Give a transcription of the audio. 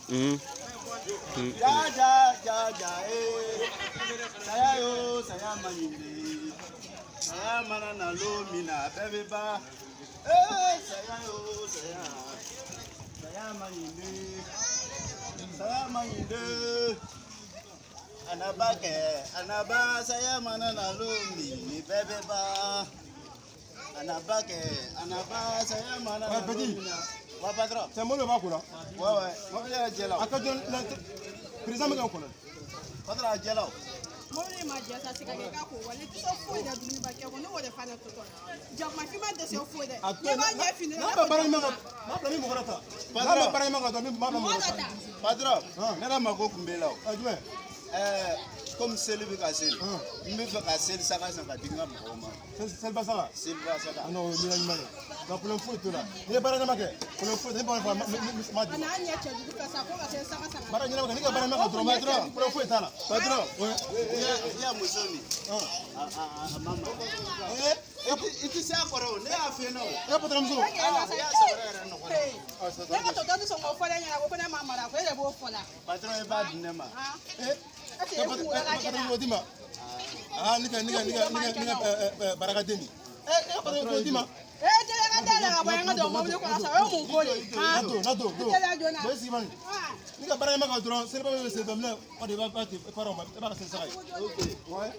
Ja ja ja ja ee. Saya yo, saya man ɲi dɛ. Saya mana na lon min na, a bɛɛ bɛ ban. Ee, saya yo, saya. Saya man ɲi dɛ. Saya man ɲi dɛ. Anaba kɛ, anaba, saya mana na lon min, nin bɛɛ bɛ ban. Anaba kɛ, anaba, saya mana na Ouais, lon petit. min na. Wa patron. Cɛ, mobili b'a kunna. Ouais, mobili yɛrɛ jɛla o. A ka jɔn la, président bɛ ka n kɔnɔ. Patron, a jɛla o. Mobili ma jɛ sa, sika kɛ k'a ko wa ne tɛ se foyi la dumuni ba kɛ ko ne b'o de fana tɔtɔ jakuma finman tɛ se foyi dɛ. A to Ne b'a ɲɛ fini n'a bɛ baara ɲuman kan, n'a bila min mɔgɔ wɛrɛ ta. N'a bɛ baara ɲuman kan dɔrɔn, min b'a bila mɔgɔ mɔgɔ wɛrɛ dɔ ta. ta. Patron, ne yɛrɛ mako tun b'e la o. A jumɛn? Ɛɛ, komi seli bɛ ka se, n bɛ fɛ ka seli saka san ka di n ka mɔgɔw ma. Seliba saka? Seliba saka. Ah non, o ye miiriya ɲuman ye. Nka problème foyi t'o la. N'i ye baara ɲɛnama kɛ, problème foyi tɛ. Ne b'a fɔ ma A di. n'a ɲɛ cɛjugu fɛ sa ko ka se saka saka. Baara ɲɛnama kɛ, n'i ka baara ɲɛnama kɛ dɔrɔn, Patron. problème foyi t'a la. Patron, Ouais. i ya muso nin, a ma ma. Eh, I ti se a kɔrɔ o, ne y'a f'i ɲɛna o. i ka patron muso. E k'e la sa. I y'a sɔrɔ yɛrɛ nɔgɔ la. Ne ka tɔtɔ ni sɔn k'o fɔ ne ɲɛna ko ne ma mara ko e de b'o fɔ la. Patron, i b'a di ne ma. Eh, Est-ce ka que e kunkolo la patron kɛnɛ? muso d'i ma. Ah, ni ka barakaden di. Eh, i ka patron muso d'i ma. Ee, teliya ka dayɛlɛ ka bɔ yan ka don mobili kɔnɔ sa, o ye mun ko de ye? Na don, na don, don. Teliya joona. Bon, i sigi bani. N'i ka baara ɲɛnama kɛ dɔrɔn, seliba bɛ seliba minɛ, o de b'a di parents ma, i b'a ka seli saka ye. Ok. Ouais.